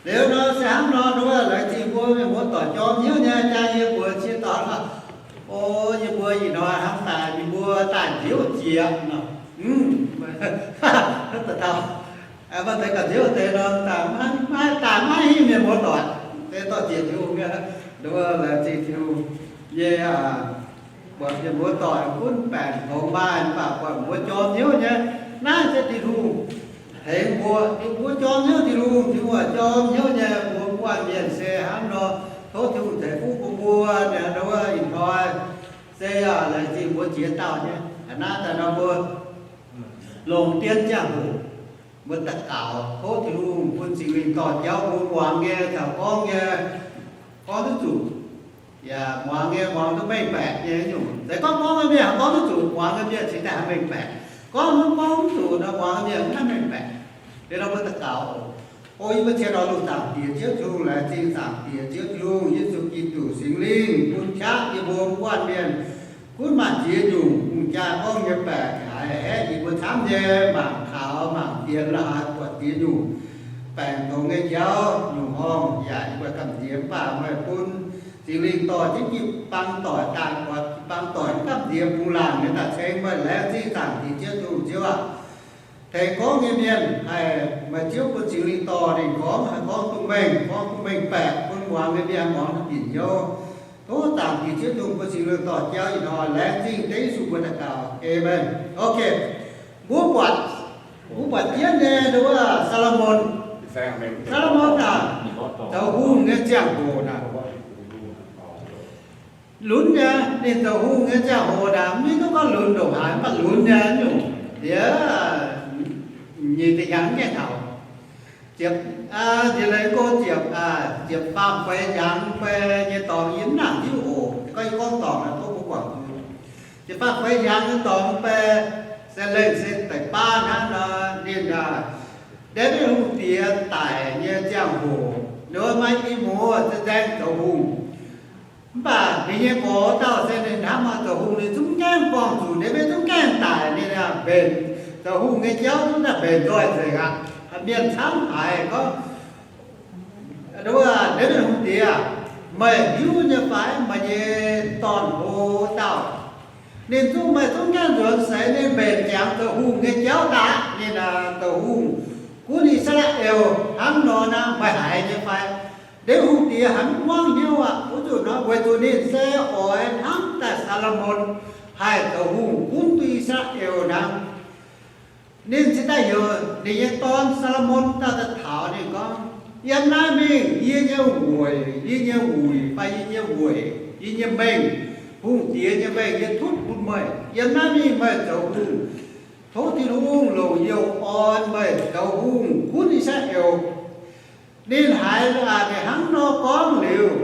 Liuz nor se hnangv nor, nduov laengz zingh mbuo mienh muoz-doic jorm hnyouv nyei jaa yie mbuo ciex dorngx. O, yie mbuo ih hnoi hnamv daaih yie mbuo daaih nziouv jiex nor. Mv deix gauh nziouv deix nor, daaih maiv, daaih maiv hingh mienh muoz-doic, se dorh jiex Tin-Hungh nyei. Nduov laengz zingh Tin-Hungh nyei, buatc mienh muoz-doic gunv baengc tongx maaih, mv baac buatc mbuo jorm hnyouv nyei. Naaiv se Tin-Hungh tengx mbuo, mbuo jorm hnyouv Tin-Hungh, Tin-Hungh jorm hnyouv nyei. Mbuo guanh mienh se hnangv nor, tov Tin-Hungh ceix fuqv bun mbuo. Nduov ih hnoi se laengz zingh mbuo jiex dauh nyei. Hnangv naaiv daaih nor mbuo longc dien ziangh hoc, mbuo daux gaux tov Tin-Hungh bun Singx Lingh dorh jauv mbuo muangx nyei caux gorngv nyei, gorngv duqv zuqc. Yaac muangx nyei muangx duqv mengh baeqc nyei nyungc. Se gorngv gorngv nyei mienh gorngv duqv zuqc, muangx nyei mienh cingx daaih haih mengh baeqc. Gorngv mv gorngv duqv zuqc nor, muangx nyei mienh mv haih mengh baeqc. Liuz nor mbuo daux gaux oc. O, yie mbuo ciex dorngx lungh zaangc Diex Ziouv Tin-Hungh, laengz zingh zaangc Diex Ziouv Tin-Hungh, Yesu Giduc, Singx Lingh bun qaqv yie mbuo mv guanh mienh gunv maaih ziex nyungc hungh jaa gorngv nyei baeqc haiz haeqv yie mbuo camv nyei mangc kaux mangc fienx la'haaix buatc ziex nyungc baengc tongx nyei jauv nyungc horngh yaac yie mbuo gamh nziex. Mv baac meih bun Singx Lingh dorh jienv jiu bang doic daaih, buatc jiu bang doic mv gamh nziex bungx laangc nyei daaih ceng meih. Laengz zingh zaangc Diex Ziouv Tin-Hungh Ziouv aac. Tengx gorngv nyei mienh haih meih Ziouv bun Singx Lingh dorh ninh gorngv, haih gorngv duqv mengh, gorngv duqv mengh baeqc bun muangx nyei mienh muangx duqv bieqc hnyouv. Tov zaangc Diex Ziouv Tin-Hungh bun Singx Lingh dorh jauv ih hnoi. Laengz zingh dengv Yesu mbuox daux gaux. Aamen. Ok. Mbuo buatc, mbuo buatc jienv nyei nduov Saa^lo^morn. Saa^lo^morn aah, zoux hungh nyei ziangh hoc naaic, lunx nyei. Ninh zoux hungh nyei ziangh hoc naaic, mv hiuv duqv gorngv lunx ndongc haaix, mv baac lunx nyei nyungc. Liuz nyic ziepc hnyangx mv gaengh taux, ziepc, nziex leiz go ziepc, ziepc faam feix hnyangx fai nyei dorngx yie mv nangc hiuv oc. Gorngv yie gorngv dorngx naaic tov mbuo guangc. Ziepc faam feix hnyangx nyei dorngx fai se lengh se deix baav hnangv nor, ninh, Ndaawitv Hungh Diex daic nyei ziangh hoc, ninh mbuo maaih i muoz se nzaeng zoux hungh. Mv baac ninh nyei gorx dauh se ninh hnamv oix zoux hungh, ninh zungv gaengh buangh zuqc, ninh mv zungv gaengh daic, ninh mbenc zoux hungh nyei jauv zungv daaih mbenc nzoih nzengc aqv. Mienh camv haiz gorngv, Ndaawitv Hungh Diex, meih hiuv nyei fai meih nyei dorn-hlo dauh, ninh zungv, meih zungv gaengh nzuonx seix ninh mbenc ziangx zoux hungh nyei jauv daaih, ninh zoux hungh gunv I^saa^laa^en hnangv nor naaic, meih haiz nyei fai? Ndaawitv Hungh Diex haiz mv muangv hnyouv aqv. Wuov nzunc nor weic zuqc ninh se oix hnamv daaih Saa^lo^morn haih zoux hungh gunv duqv I^saa^laa^en hnangv. Ninh cingx daaih heuc ninh nyei dorn Saa^lo^morn daaih daaih taux ninh gorngv, Yiem naaiv mingh yie nyei weic, yie nyei wuic fai yie nyei weic, yie nyei mengh, hungh diex nyei mengh yie tutv bun meih. Yiem naaiv mingh meih zoux hungh, tov Tin-Hungh longc youh orn meih zoux hungh gunv I^saa^laa^en. Ninh haiz, ninh hnangv nor gorngv liuz,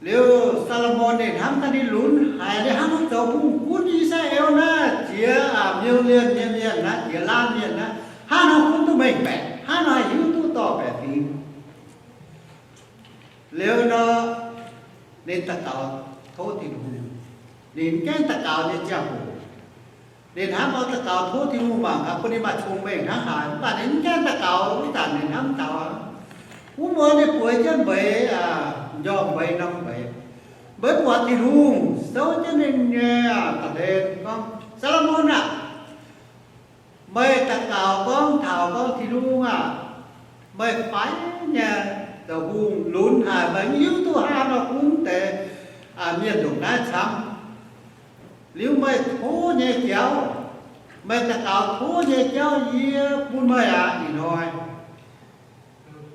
liuz Saa^lo^morn ninh hnamv daaih ninh lunx haic, ninh hnangv nor zoux hungh gunv I^saa^laa^en naaiv ziex million nyei mienh naaiv, ziex laanh mienh naaiv, hnangv nor gunv duqv mengh baeqc, hnangv nor hiuv duqv dorh baeqc fingx. Liuz nor, ninh daux gaux tov Tin-Hungh. Ninh mv gaengh daux gaux nyei ziangh hoc, ninh hnamv oix daux gaux tov Tin-Hungh mangc gaax bun ninh maaih cong-mengh hnangv haaix, mv baac ninh mv gaengh daux gaux. Wuov zanc ninh hnamv taux wuov muoz ninh bueix jienv mbeix, njormh mbeix norm mbeix, mbeix buatc Tin-Hungh souv jienv ninh nyei ga'hlen gorngv, Saa^lo^morn aah! Meih daux gaux gorngv taux gorngv, Tin-Hungh aah! Meih faix nyei zoux hungh lunx haic, meih mv hiuv duqv hnangv nor gunv deix mienh ndongc naaiv camv. Liuz meih tov nyei jauv, meih daux gaux tov nyei jauv yie bun meih aqv. Ih hnoi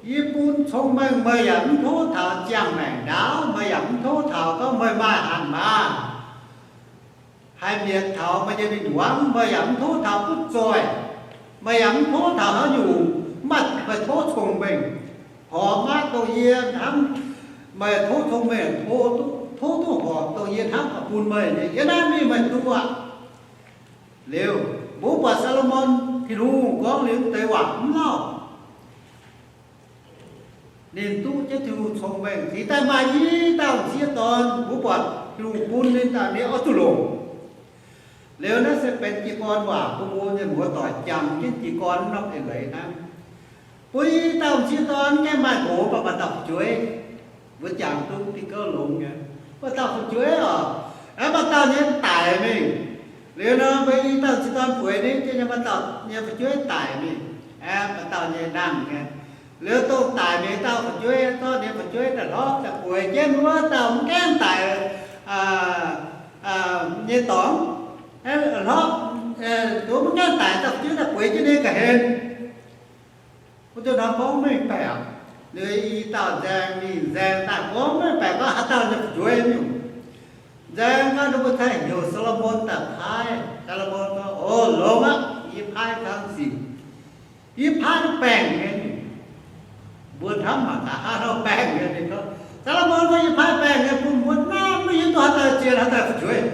yie bun cong-mengh meih yaac mv tov taux ziangh maengc ndaauv, meih yaac mv tov taux gorngv meih maaih hatc maaz haih mietc taux meih nyei win-wangv, meih yaac mv tov taux butv zoih, meih yaac mv tov taux haaix nyungc, mv baac meih tov cong-mengh horpc aqv dongh yie hnamv. Meih tov cong-mengh, tov duqv horpc dongh yie hnamv oix bun meih nyei. Yiem naaiv mingh meih duqv aqv. Liuz, mbuo buatc Saa^lo^morn, Tin-Hungh gorngv liuz deix waac mv lauh. Ninh duqv jienv Tin-Hungh cong-mengh. Cingx daaih maaih i dauh m'sieqv dorn, mbuo buatc Tin-Hungh bun ninh daaih, ninh oix zuqc longc. Liuz naaiv se benx jiez gorn waac bun mbuo mienh muoz-doic jangx jienv jiez gorn norm eix leiz hnangv. Bun i dauh m'sieqv dorn Mbuo jangx duqv diuh gouv longx nyei. Maaih dauh fu'jueiv oc, aengx maaih dauh nyei daic mingh. Liuz nor mbuo i dauh m'sieqv dorn bueix ninh, jienv nyei maaih dauh nyei fu'jueiv daic mingh, aengx maaih dauh nyei nangh nyei. Liuz dongh daic mingh dauh fu'jueiv, zorqv ninh fu'jueiv daaih hlorpv daaih bueix jienv wuov dauh mv gaengh daic nyei dorngx, hlorpv, mv gaengh daic dauh fu'jueiv daaih bueix jienv ninh ga'hlen. Wuov duqv norm gorngv mengh baeqc. Liuz i dauh nzaeng mingh nzaeng daaih gorngv mengh baeqc gorngv haaix dauh nyei fu'jueiv nyungc. Nzaeng gorngv ninh mbuo cingx heuc Saa^lo^morn daaih paaiv. Saa^lo^morn gorngv, O, longx aqv, yie paaiv kangv sic. Yie paaiv duqv baengh nyei. Mbuo hnamv mangc gaax haaix dauh baengh nyei. Ninh gorngv, Saa^lo^morn gorngv, Yie paaiv baengh nyei bun mbuo, naaiv maiv hiuv duqv haaix dauh zien haaix dauh fu'jueiv.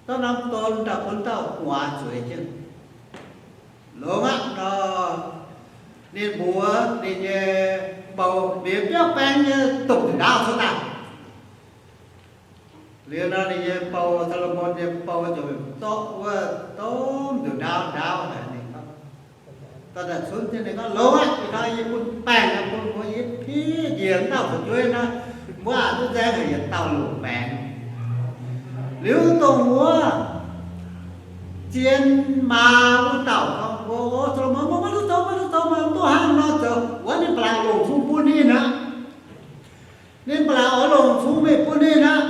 Zorqv norm don daaih bun dauh gu'nguaaz zueiz jienv. Longx aqv nor, ninh mbuox ninh nyei bou, mingh biauv baeng nyei domh nzuqc ndaauv cuotv daaih. Liuz nor ninh nyei bou, Saa^lo^morn nyei bou, ziouc zorqv wuov domh nzuqc ndaauv ndaauv haic ninh gorngv, dorh daaih cunv jienv ninh gorngv, Longx aqv, ih hnoi yie bun baengh naaiv bun mbuo, yie piv njiec dauh fu'jueiv naaiv, mbuo aqc duqv nzaeng haic yietc dauh longc maengc. Liuz dongh wuov zien maa wuov dauh gorngv mbuox, O, Saa^lo^morn, mbuo maiv duqv zoux, maiv duqv zoux, maiv duqv hnangv nor zoux. Wuov ninh ba'laqc longc cong bun ninh aqv. Ninh ba'laqc oix longc cong mingh bun ninh aqv.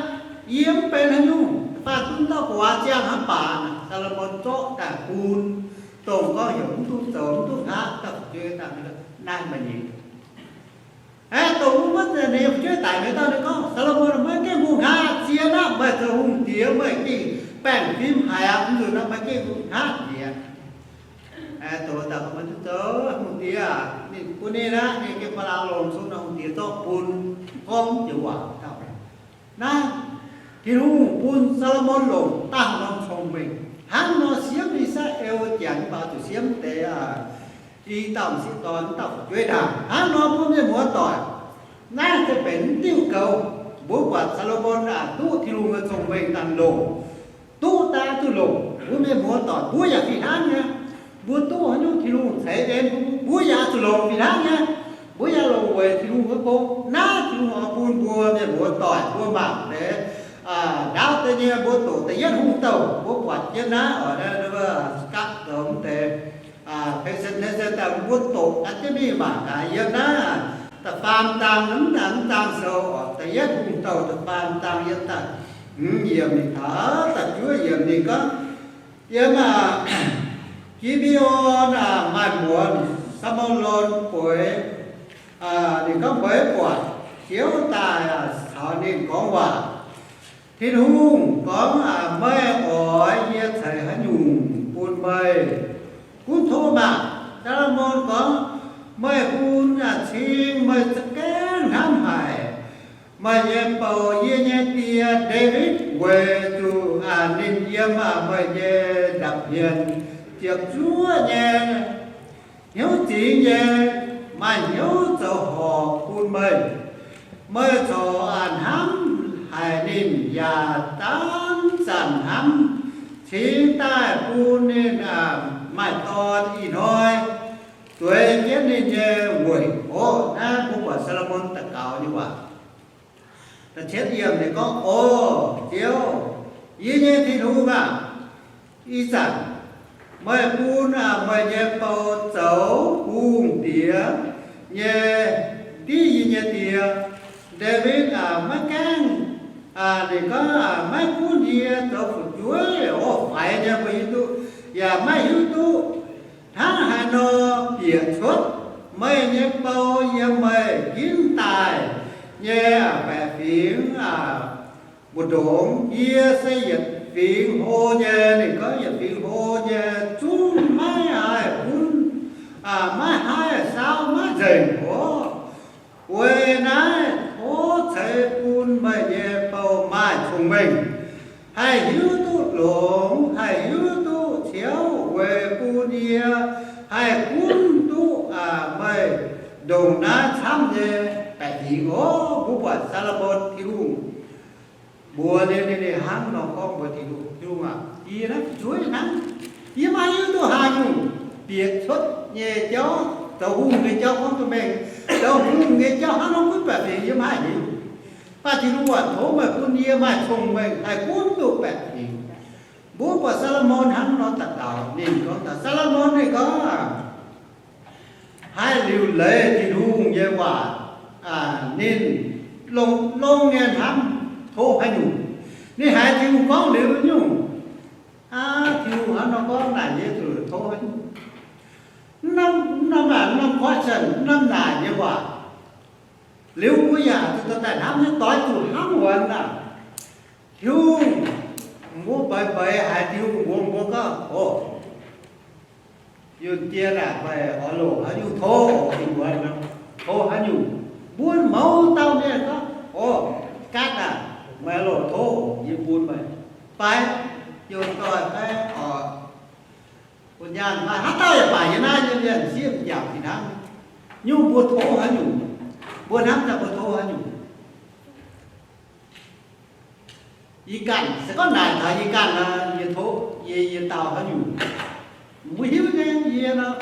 Yie mv benx haaix nyungc, faanh duqv dauh gu'nguaaz ziangh hnangv baac. Saa^lo^morn zorqv daaih bun dongh gorngv heuc mv duqv zoux mv duqv nqa'haav dauh fu'jueiv daaih, naaiv meih nyei. Aeqv, dongh wuov maiv zeiz ninh nyei fu'jueiv daic mingh dauh ninh gorngv, Saa^lo^morn, meih gengh mbuo nqa'haav zien aqv. Meih zoux hungh diex meih gengh baengh fim haic aqv. Mv nzunc nor meih gengh mbuo nqa'haav jiex. Aeqv, dongh dauh meih duqv zoux hungh diex aac, ninh bun ninh aqv, ninh gengh ba'laqc longc cong nor hungh diex zorqv bun, gorngv joux waac dauh. Naaiv, Tin-Hungh bun Saa^lo^morn longc dangh norm cong-mengh. Hnangv nor siemv I^saa^laa^en Janx mv baac zuqc siemv deix aac, i dauh m'sieqv dorn, i dauh fu'jueiv ndaangc. Hnangv nor mbuo mienh muoz-doic, naaiv se benx mv diuh goux. Mbuo buatc Saa^lo^morn aac duqv Tin-Hungh nyei cong-mengh daaih longc, duqv daaih zuqc longc. Mbuo mienh muoz-doic mbuo yaac fih hnangv nyei. Mbuo duqv haaix nyungc Tin-Hungh ceix en mbuo, mbuo yaac zuqc longc fih hnangv nyei. Mbuo yaac longc weic Tin-Hungh nyei gong. Naaiv Tin-Hungh oix bun mbuo mienh muoz-doic mbuo mangc deix, ndaauv deix nyei mbuo doqc da'yietv hungh douh, mbuo buatc jienv naaiv oix, gapv zoux mv deix presentation daaih mbuo doqc ganh jienv mingh mangc gaax yiem naaiv da'faam zaang, mv daaih mv zaang sou oc, da'yietv hungh douh da'faam zaang yiem daaih hmz yiemc mingh taux da'juov yiemc ninh gorngv, yiem Gi^mbe^on maaih muonz Saa^maa^lon bueix, ninh gorngv, Meih buatc Ziouv daaih caux ninh gorngv waac. Tin-Hungh gorngv, Meih oix yie ceix haaix nyungc bun meih? Gunv tov maah! Saa^lo^morn gorngv, Meih bun cing meih za'gengh hnamv haic meih nyei bou, yie nyei die, Ndaawitv, weic zuqc ninh yiem meih nyei nza'hmien ziepc zuoqv nyei hnyouv zingx nyei, maaih hnyouv zoux horpc bun meih. Meih corc hnamv haic ninh yaac zanc-zanc hnamv cingx daaih bun ninh maaih dorn. Ih hnoi zueiz jienv ninh nyei weic. Orqv, naaiv mbuo buatc Saa^lo^morn daux gaux nyei waac. Da'cietv yiemc ninh gorngv, O Ziouv, yie nyei Tin-Hungh aah! Ih zanc meih bun meih nyei bou zoux hungh diex nyei, div yie nyei die, Ndaawitv, maiv gaengh, ninh gorngv, maiv gunv yie zoux fu'jueiv, orqv, faix nyei mbuo hiuv duqv, yaac maiv hiuv duqv hnangv haaix nor bieqc cuotv meih nyei bou yiem meih ginv daaih nyei baeqc fingx mbu'ndongx. Yie se yietc fingx hlo nyei, ninh gorngv yietc fingx hlo nyei, zungv maiv haih gunv, maiv haih saauv, maiv nzengc orqv. Weic naaiv tov ceix bun meih nyei bou maaih cong-mengh, haih hiuv duqv longx, haih hiuv duqv ciouv, weic bun yie haih gunv duqv meih ndongc naaiv camv nyei baeqc fingx orqv. Mbuo buatc Saa^lo^morn Tin-Hungh mbuox ninh, ninh hnangv nor gorngv mbuox Tin-Hungh, Tin-Hungh aah, yie naaiv fu'jueiv hnangv, yie maiv hiuv duqv haaix nyungc bieqc cuotv nyei jauv. Zoux hungh nyei jauv gorngv duqv mengh, zoux hungh nyei jauv hnangv nor gunv baeqc fingx yie maiv hiuv. Mv baac Tin-Hungh oix tov meih bun yie maaih cong-mengh haih gunv duqv baeqc fingx. Mbuo buatc Saa^lo^morn hnangv nor daux gaux, ninh gorngv, Saa^lo^morn ninh gorngv, haiz liuc leiz Tin-Hungh nyei waac, ninh longx-longx nyei hnamv tov haaix nyungc. Ninh haiz Tin-Hungh gorngv liuz nyungc, aa, Tin-Hungh hnangv nor gorngv naaic, yie zuqc tov haaix nyungc. Mv norm, mv norm, mv norm question, mv norm naaic nyei waac. Liuz mbuo yaac zuqc daaih hnamv nyei, doix zuqc hnangv wuonx aav. Tin-Hungh, mbuo mbeix mbeix haiz Tin-Hungh mbuox mbuo gorngv, o, yunh dien aah, meih oix longc haaix nyungc tov oc? Ih muonz tov haaix nyungc? Mbuo mouz dauh mienh gorngv, o, gaatv aah, meih oix longc tov oc, yie bun meih. Fai youh doic fai oc, bun nyaanh fai haaix dauh yaac baac, yie naaiv nyei mienh sieqv m'jangc fih hnangv. Nyungc mbuo tov haaix nyungc, mbuo hnamv daaih mbuo tov haaix nyungc. Yie ganh se gorngv naaic taux yie ganh nor, yie tov, yie, yie dau haaix nyungc, mbuo hiuv nyei. Yie nor,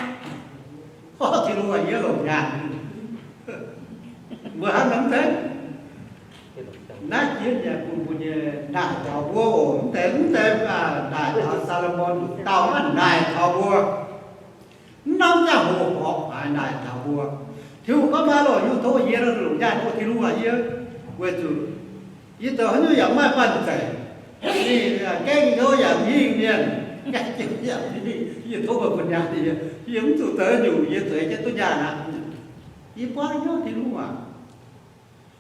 o, Tin-Hungh aac, yie longc nyaanh. Mbuo hnamv nor mv zeiz? Naaiv jiex nyei bun mbuo nyei naaic taux mbuo oc. Mv deix, mv deix naaic taux Saa^lo^morn, dauh maiv naaic taux mbuo. Mv norm ziangh hoc horpc haic naaic taux mbuo. Tin-Hungh gorngv, meih oix longc haaix nyungc tov yie, longc nyaanh tov Tin-Hungh aac. Yie, weic zuqc yie zoux haaix nyungc yaac maaih banh zeic. Ninh gengh hnyouv yaac mingh mienh, yie tov meih bun nyaanh yie, yie mv zuqc zoux haaix nyungc, yie zueiz jienv duqv nyaanh aqv. Yie buangv hnyouv Tin-Hungh aac.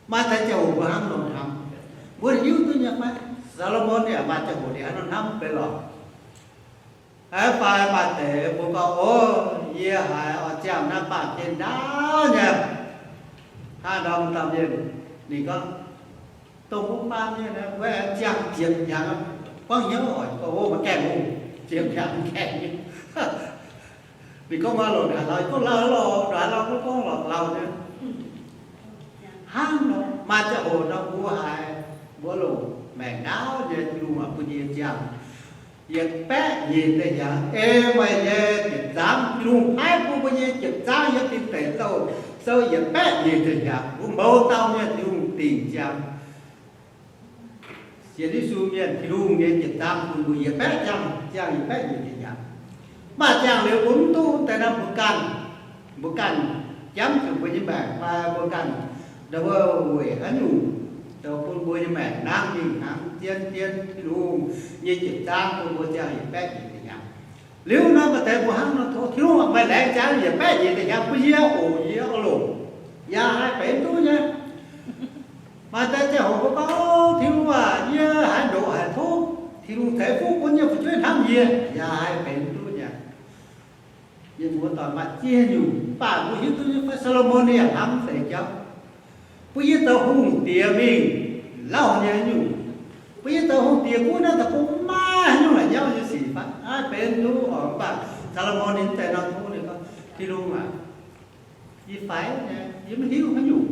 Maaih deix ziangh hoc mbuo hnangv nor hnamv, mbuo hiuv duqv nyei fai? Saa^lo^morn yaac maaih ziangh hoc ninh hnangv nor hnamv benx lorqc. Aa, fai maaih deix mbuo gorngv, o, yie haiz oix ziangh naaiv baamh gen ndaauv nyei, hnangv ndau dauh mienh, ninh gorngv, dongh mbuo baamh mienh wuov ziangh ziepc hnyangx, buangv hnyouv oix gorngv, o, maiv gaengh hungh, ziepc hnyangx maiv gaengh. Ninh gorngv maaih longc haaix lauh, gorngv lauh lorqc, haaix lauh gorngv lorqc lauh nyei. Hnangv nor maaih ziangh hoc nor mbuo haiz mbuo longc maengc ndaauv nyei, Tin-Hungh oix bun yie ziangh yietc baeqv nyic deix hnyangx, ei meih nyei jiepc nzangv. Tin-Hungh paaiv bun mbuo nyei jiepc nzangv yiem Tin Deic Douh sou yietc baeqv nyic deix hnyangx. Mbuo mouz dauh mienh Tin-Hungh dingc ziangh. Sienx Yesu mienh, Tin-Hungh nyei jiepc nzangv bun mbuo yietc baeqv ziangh, ziangh yietc baeqv nyic deix hnyangx. Mv baac ziangh liuz mbuo mv duqv deix nor, mbuo ganh, mbuo ganh jamv zuqc mbuo nyei maengc fai mbuo ganh ndau wuov weic haaix nyungc zoux bun mbuo nyei maengc nangv mingh hnangv. Zien, zien Tin-Hungh nyei jiepc nzangv bun mbuo ziangh yietc baeqv nyic deix hnyangx. Liuz nor maaih deix mbuo hnangv nor tov Tin-Hungh, meih laengz ziangx yietc baeqv nyic deix hnyangx bun yie oc, yie oix longc, yaac haih benx duqv nyei. Maaih deix ziangh hoc mbuo gorngv, o, Tin-Hungh aac, yie haiz ndoqc haic tov Tin-Hungh ceix fuqv bun yie fu'jueiv hnamv yie, yaac haih benx duqv nyei. Mienh muoz-doic, maaih ziex nyungc, mv baac mbuo hiuv duqv nyei fai Saa^lo^morn ninh yaac hnamv deix jauv. Bun yie zoux hungh diex mingh lauh nyei nyungc. Bun yie zoux hungh diex gunv naaiv deic-bung maiv maaih haaix nyungc la'nyauv nyei sic fai haih benx duqv oc. Mv baac Saa^lo^morn ninh mv zeiz nor tov, ninh gorngv, Tin-Hungh aac, yie faix nyei, yie maiv hiuv haaix nyungc.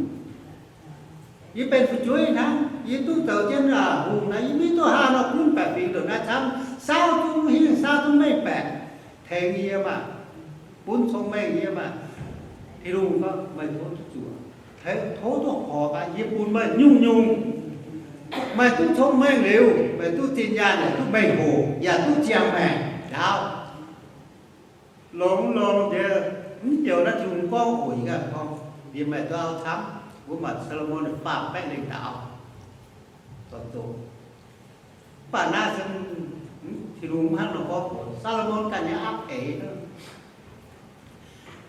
Yie benx fu'jueiv hnangv, yie duqv zoux jienv hungh naaiv, yie maiv duqv haaix nor gunv baeqc fingx ndongc naaiv camv, saauv zungv hingh, saauv zungv mengh baeqc, tengx yie maah, bun cong-mengh yie maah. Tin-Hungh gorngv, meih tov duqv zuqc, tov duqv horpc aqv. Yie bun meih nyungc-nyungc. Meih duqv cong-mengh liuz, meih duqv zinh nyaanh, yaac duqv mengh hoc, yaac duqv ziangh maengc ndaauv. Longx longx nziex, mv joux naaiv Tin-Hungh gorngv oc, yie ganh gorngv, liemh meih duqv auv camv. Mbuo mangc Saa^lo^morn faam baeqv lengh daaux, zorc zoqc. Mv baac naaiv se Tin-Hungh hnangv nor gorngv oc, Saa^lo^morn ganh nyei aapv eix.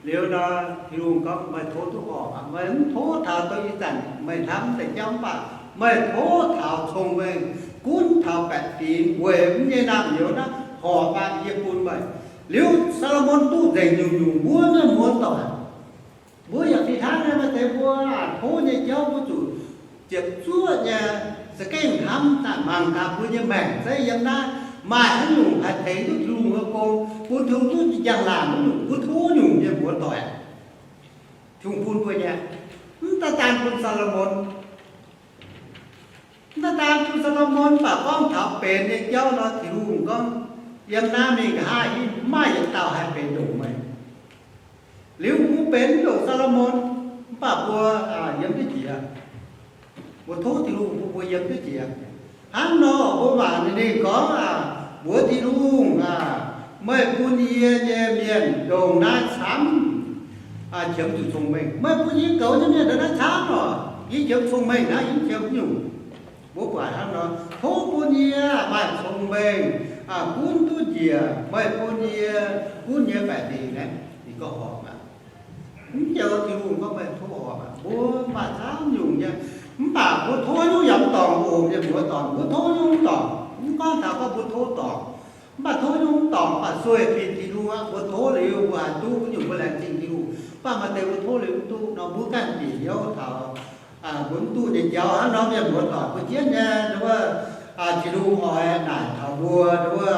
Liuz nor, Tin-Hungh gorngv, meih tov duqv horpc aqv. Meih mv tov taux dongh ih zanc meih hnamv deix jauv, mv baac meih tov taux cong-mengh, gunv taux baeqc fingx weic mv nyei naamh nyouz naaiv horpc aqv, yie bun meih. Liuz Saa^lo^morn duqv nzengc nyungc-nyungc mbuo nyei muoz-doic. Mbuo yaac fih hnangv nyei, maaih deix mbuo tov nyei jauv mbuo zuqc ziepc zuoqv nyei, za'gengh hnamv daaih mangc gaax mbuo nyei maengc zeiv yiem naaiv maaih haaix nyungc haih tengx duqv Tin-Hungh nyei gong, bun Tin-Hungh duqv njang-laangc wuov nyungc, mbuo tov nyungc nyei muoz-doic. Tin-Hungh bun mbuo nyei, mv daan daan bun Saa^lo^morn. Mv daan daan bun Saa^lo^morn, mv baac gorngv taux benx nyei jauv nor, Tin-Hungh gorngv, yiem naaiv mingh nqa'haav hingv maaih yietc dauh haih benx ndongc meih. Liuz mbuo benx heuc Saa^lo^morn, mv baac mbuo yiem duqv jiex. Mbuo tov Tin-Hungh bun mbuo yiem duqv jiex. Hnangv nor mbuo mangc ninh gorngv, mbuox Tin-Hungh, meih bun yie nyei mienh ndongc naaiv camv qiemx zuqc cong-mengh. Meih bun yie goux nyei mienh ndongc naaiv camv oc, yie qiemx cong-mengh naaiv, yie qiemx nyungc. Mbuo buatc hnangv nor, tov bun yie maaih cong-mengh, gunv duqv njiec meih bun yie gunv nyei baeqc dingc naaiv. Ninh gorngv horpc aqv. Mv joux Tin-Hungh gorngv meih tov horpc aqv. Mbuo maaih camv nyungc nyei, mv baac mbuo tov nyungc yaac mv dorngc oc, mienh muoz-doic. Mbuo tov nyungc mv dorngc. Mv gorngv taux gorngv mbuo tov dorngc, mv baac tov nyungc mv dorngc, mv baac sueih fih Tin-Hungh aqv. Mbuo tov liuz mbuo haih duqv nyungc, mbuo laengz zingh Tin-Hungh. Mv baac maaih deix mbuo tov liuz mv duqv nor, mbuo ganh bieqc hnyouv taux mbuo mv duqv nyei jauv. Hnangv nor mienh muoz-doic, mbuo jienv nyei wuov, Tin-Hungh oix naaic taux mbuo wuov,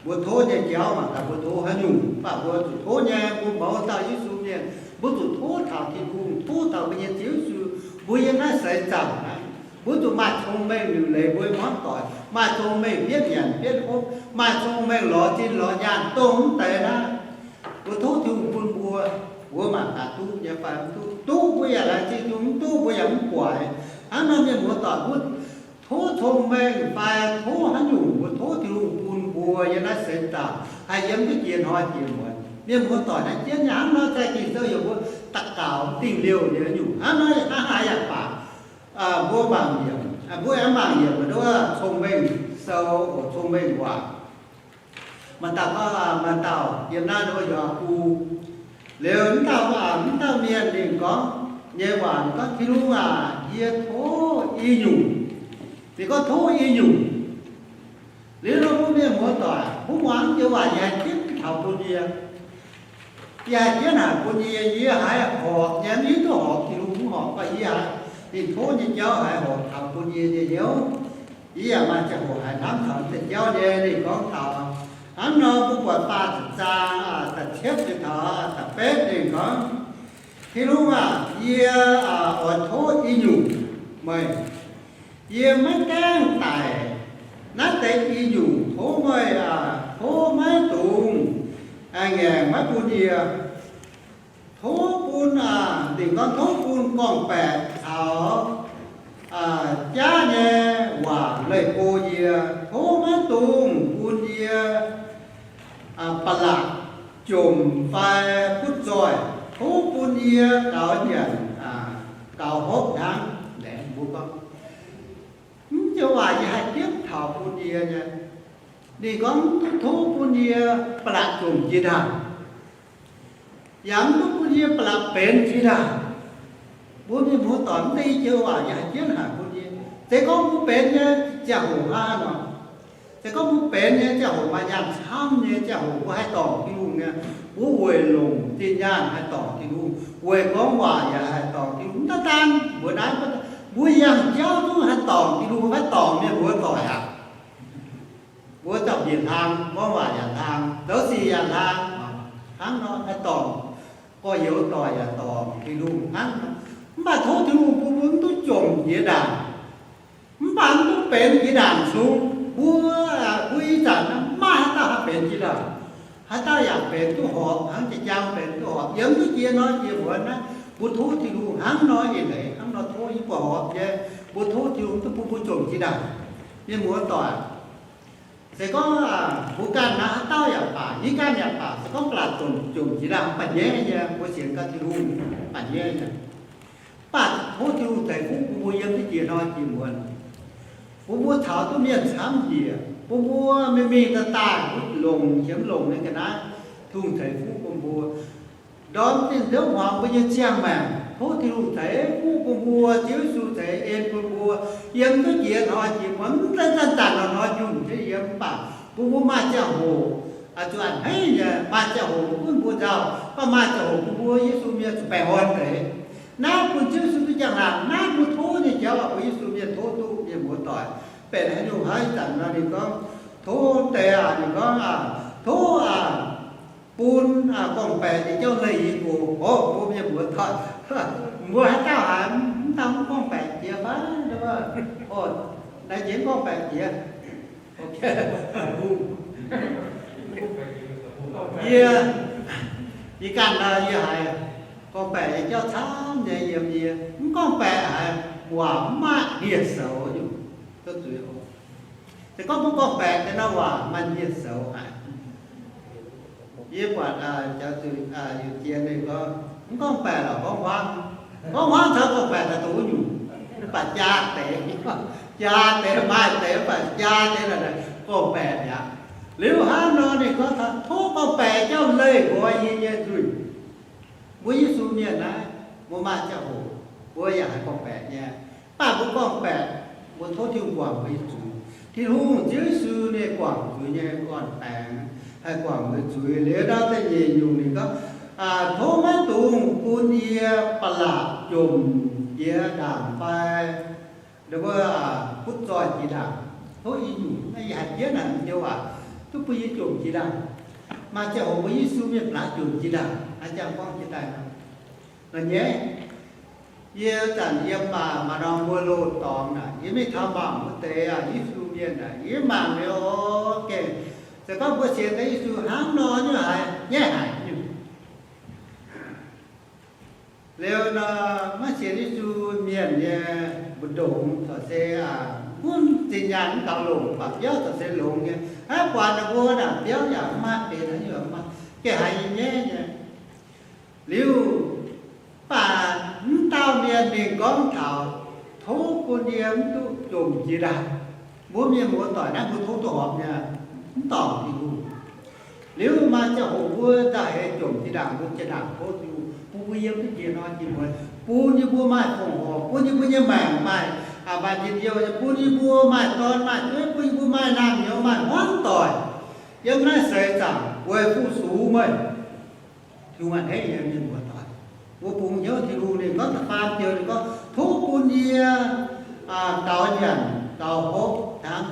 mbuo tov nyei jauv mangc gaax mbuo tov haaix nyungc, mv baac mbuo zuqc tov nyei. Mbuo mouz dauh Yesu mienh, mbuo zuqc tov taux Tin-Hungh, tov taux mbuo nyei Ziouv Yesu, mbuo yiem naaiv seix zaangc naaiv. Mbuo zuqc maaih cong-mengh liuc leiz mbuo hmuangv doic, maaih cong-mengh bietv nyanc bietv hopv, maaih cong-mengh lorz zinh lorz nyaanh dongh mv deix naaiv. Mbuo tov Tin-Hungh bun mbuo, mbuo mangc gaax duqv nyei fai mv duqv. Duqv mbuo yaac laengz zingh Tin-Hungh, mv duqv mbuo yaac mv guaix. Hnangv nor mienh muoz-doic, mbuo tov cong-mengh fai tov haaix nyungc, mbuo tov Tin-Hungh bun mbuo yiem naaiv seix zaangc haih yiem duqv jiex hnoi jiex muonz. Mienh muoz-doic, naaiv jienv nyei hnangv nor, zaih Ging-Sou yaac mbuo daux gaux dingh liouh nyei nyungc. Hnangv nor hnangv haaix yaac baac, mbuo mangc yiemc, mbuo aengx mangc yiemc nduov Cong-Mengh Sou, Cong-Mengh Waac. Maaih dauh gorngv, maaih dauh yiem naaiv nduov yaac gu. Liuz mv dauh, mv dauh mienh ninh gorngv nyei waac, ninh gorngv, Tin-Hungh aac, yie tov i nyungc. Ninh gorngv tov i nyungc. Liuz nor mbuo mienh muoz-doic, mbuo muangx joux waac yie haih jienv taux bun yie. Yie haih jienv haic bun yie, yie haiz horpc nyei, mv hiuv duqv horpc Tin-Hungh mv horpc, mv baac yie haiz ninh tov nyei jauv haiz horpc taux bun yie nyei hnyouv. Yie yaac maaih ziangh hoc haiz hnamv taux deix jauv nyei. Ninh gorngv taux hnangv nor, mbuo buatc faah ziepc zaang da'cietv taux da'betv, ninh gorngv, Tin-Hungh aah, yie oix tov i nyungc meih. Yie maiv gaengh daic. Naaiv deix i nyungc tov meih, tov maiv dungx ngaengc maiv bun yie. Tov bun, ninh gorngv tov bun gorngv-baeqc caux jaav nyei waac leih go yie. Tov maiv dungx bun yie ba'laqc jomc fai butv zoih. Tov bun yie gaux nyanc gaux hopv hnangv. Mbuo gorngv, mv joux waac yie haih jienv taux bun yie nyei. Ninh gorngv mv duqv tov bun yie ba'laqc jomc jiex ndaangc, yaac mv duqv bun yie ba'laqc benx jiex ndaangc. Mbuo mienh muoz-doic, mv deix i joux waac yie haih jienv haic bun yie. Se gorngv mbuo benx nyei ziangh hoc hnangv haaix nor, se gorngv mbuo benx nyei ziangh hoc, maaih nyaanh camv nyei ziangh hoc, mbuo haih dorngc Tin-Hungh nyei. Mbuo weic longc zinh nyaanh haih dorngc Tin-Hungh, weic gorngv waac yaac haih dorngc Tin-Hungh. Mv daan daan mbuo naaiv, mbuo yangh jauv zungv haih dorngc Tin-Hungh, maiv dorngc mienh muoz-doic aqv. Mbuo zauh bieqc hlang, gorngv waac yaac hlang, zoux sic yaac hlang, hnangv nor haih dorngc, gorx-youz doic yaac dorngc Tin-Hungh hnangv nor. Mv baac tov Tin-Hungh bun mbuo mv duqv jomc jiex ndaangc, mv baac mv duqv benx jiex ndaangc sung. Mbuo, mbuo ih zanc maiv maaih haaix dauh haih benx jiex ndaangc. Haaix dauh yaac benx duqv horpc, hnangv jiex jaang benx duqv horpc, yiem duqv jiex hnoi jiex muonz naaiv. Mbuo tov Tin-Hungh hnangv nor eix leiz, hnangv nor tov, yie buatc horpc nyei. Mbuo tov Tin-Hungh duqv bun mbuo jomc jiex ndaangc. Mienh muoz-doic, se gorngv mbuo ganh naaiv haaix dauh yaac baac, yie ganh yaac baac, se gorngv ba'laqc jomc jiex ndaangc, mv baac nyaiv nyei, mbuo sienx gaax Tin-Hungh, mv baac nyaiv nyei. Mv baac tov Tin-Hungh ceix fuqv bun mbuo yiem duqv jiex hnoi jiex muonz. Bun mbuo caux duqv mienh camv njiec, bun mbuo mingh mingh daaih daaih, mbuo longc qiemx longc nyei ga'naaiv, Tin-Hungh ceix fuqv bun mbuo. Ndorm zinh nziouv hmuangx mbuo nyei ziangh maengc, tov Tin-Hungh ceix fuqv bun mbuo, Ziouv Yesu ceix en bun mbuo, yiem duqv jiex hnoi jiex muonz, mv zeiz zanc-zanc hnoi-hnoi junh jienv yiem, mv baac bun mbuo maaih ziangh hoc, zuqc a'hneiv nyei, maaih ziangh hoc gunv mbuo nzauh, mv baac maaih ziangh hoc bun mbuo Yesu mienh zuqc baengh orn deix. Naaiv bun Ziouv Yesu duqv njang-laangc, naaiv mbuo tov nyei jauv, bun Yesu mienh tov duqv, mienh muoz-doic. Benx haaix nyungc hnangv ih zanc nor, ninh gorngv, tov deix aac, ninh gorngv, tov aac, bun gorngv-baeqc nyei jauv leih yie gox. Orv, mbuo mienh muoz-doic, mbuo haaix dauh haiz mv daan gorngv-baeqc jiex fai? Naaiv jiex gorngv-baeqc jiex. Yie, yie ganh nor, yie haiz Gorngv-baeqc nyei jauv camv nyei yiem yie. Mv gorngv-baeqc haic, waac mv maaih hniev-soux nyungc, duqv zuiz oc. Se gorngv mbuo gorngv-baeqc deix nor, waac maaih hniev-soux haic. Yie buatc, aa, jauv zuiz, aa, yietc jiex ninh gorngv, mv gorngv-baeqc lorqc, gorngv hmuangv. Gorngv hmuangv caux gorngv-baeqc daaih duqv nyungc, mv baac jaa deix, jaa deix maaih deix, mv baac jaa deix naaic gorngv-baeqc mi'aqv. Liuz hnangv nor ninh gorngv taux tov gorngv-baeqc jauv leih nqoi yie nyei nzuih. Mbuo Yesu mienh naaiv, mbuo maaih ziangh hoc mbuo yaac haih gorngv-baeqc nyei. Mv baac mbuo gorngv-baeqc, mbuo tov Tin-Hungh guangc mbuo nyei zuiz. Tin-Hungh Ziouv Yesu ninh guangc zuiz nyei orn-baengx, haih guangc mbuo zuiz. Liuz ndau da'nyeic nyungc ninh gorngv, aa, tov maiv dungx bun yie ba'laqc jomc jiex ndaangc fai nduov, aa, butv zoih jiex ndaangc. Tov i nyungc naaiv yie haiz jienv naaic nyei waac, duqv bun yie jomc jiex ndaangc. Maaih ziangh hoc mbuo Yesu mienh ba'laqc jomc jiex ndaangc, aa, ziangh gorngv jiex daaih nor nyei. Yie zanc yiem, aa, maaih norm mbuo loz-dorngx naaic, yie mingh taux mangc wuov deix, aa, Yesu mienh naaic, yie mangc liuz, o, gengh se gorngv mbuo sienx daaih Yesu hnangv nor nyei haic, nyaiv haic nyungc. Liuz nor, maiv sienx Yesu mienh nyei mbu'ndongx corc se, aa, gunv zinh nyaanh mv gaux longc, mv baac biauv corc se longx nyei. Hnangv buatc ninh mbuo naaic biauv yaac mv maaih benx haaix nyungc, mv maaih gengh haiz nyei nyaiv nyei. Liuz baac mv dauh mienh ninh gorngv taux, tov bun yie mv duqv jomc jiex ndaangc. Mbuo mienh muoz-doic naaiv mbuo tov duqv horpc nyei, mv dorngc Tin-Hungh. Liuz maaih ziangh hoc mbuo daaih heix jomc jiex ndaangc, mbuo jiex ndaangc tov Tin-Hungh bun mbuo yiem duqv njiec hnoi jiex muonz, bun yie mbuo maaih fongc horc, bun yie mbuo nyei maengc maaih, aa, maaih njien-youh, bun yie mbuo maaih dorn maaih jueiv, bun yie mbuo maaih naamh nyouz maaih hmuangv doic yiem naaiv seix zaangc weic fu-sux meih. Tin-Hungh a'hneiv nyei mienh muoz-doic. Mbuo bungx hnyouv Tin-Hungh, ninh gorngv da'faam joux ninh gorngv, tov bun yie, aa, gaux nyanc gaux hopv hnangv.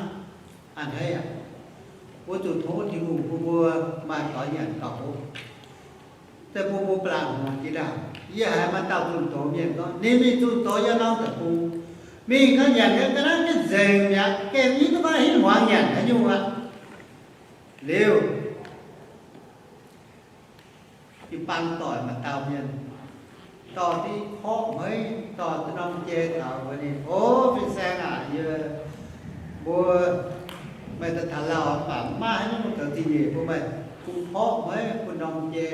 A'hneiv aqv. Mbuo zuqc tov Tin-Hungh bun mbuo maaih gaux nyanc gaux hopv. Se bun mbuo ba'laqc hngongx jiex ndaangc. Yie haiz maaih dauh zunh doz mienh gorngv, ninh mingh zunh doz yiem norm deic-bung, mingh ganh nyanc nyei ga'naaiv jienv nzengc mi'aqv, gengh mv hiuv duqv gorngv hingv hmuangx nyanc haaix nyungc aqv. Liuz, jiu-baang doic maaih dauh mienh dorh diqv porqv hmeiv, dorh diqv norm jai taux mbuox ninh, O, fin-saeng aac, yie mbuo, meih daaih taux lauh mv baac maiv haaix nyungc zoux zingh nyeic bun meih, bun porqv hmeiv, bun norm jai.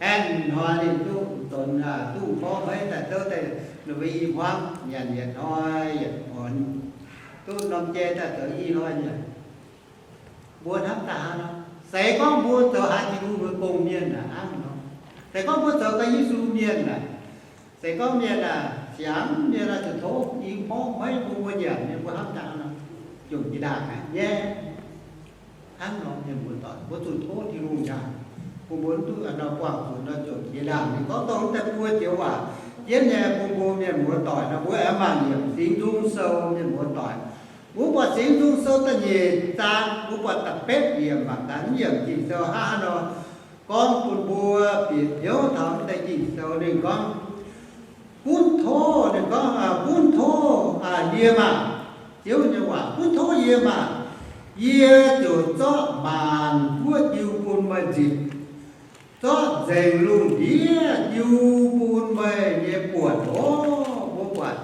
Aengx hnoi ninh duqv donx, aa, duqv porqv hmeiv daaih zouv daaih ninh mbuo i hmuangv nyanc yietc hnoi yietc muonz, duqv norm jai daaih zoux i hnoi nyanc. Mbuo hnamv daaih hnangv nor, se gorngv mbuo zoux haaix Tin-Hungh nyei gong-mienh naaic hnangv nor, se gorngv mbuo zoux ganh Yesu mienh naaic, se gorngv mienh aah, siangx mienh aah, zuqc tov i porqv hmeiv bun mbuo nyanc nyei, mbuo hnamv daaih hnangv nor, jomc jiex ndaangc aqv nyaiv. Hnangv nor mienh muoz-doic, mbuo zuqc tov Tin-Hungh njaaux, bun mbuo mv duqv a'hnoi buangh zuqc nor jomc jiex ndaangc. Ninh gorngv dongh deix buo joux waac jienv nyei bun mbuo mienh muoz-doic nor, mbuo aengx mangc yiem Singx Nzung Sou, mienh muoz-doic. Mbuo buatc Singx Nzung Sou da'nyeic zaang, mbuo buatc da'betv yiemc mangc gaax, mv yiemc Ging-Sou hnangv haaix nor gorngv bun mbuo bieqc hnyouv taux mv deix Ging-Sou. Ninh gorngv, gunv tov, ninh gorngv, aa, gunv tov, aa, yie maah, Ziouv nyei waac, gunv tov yie maah, yie ziouc zorqv maanc guoqv jiu bun meih nzipc, zorqv nzengc lungh ndiev jiu bun meih nyei buonc oc. Mbuo buatc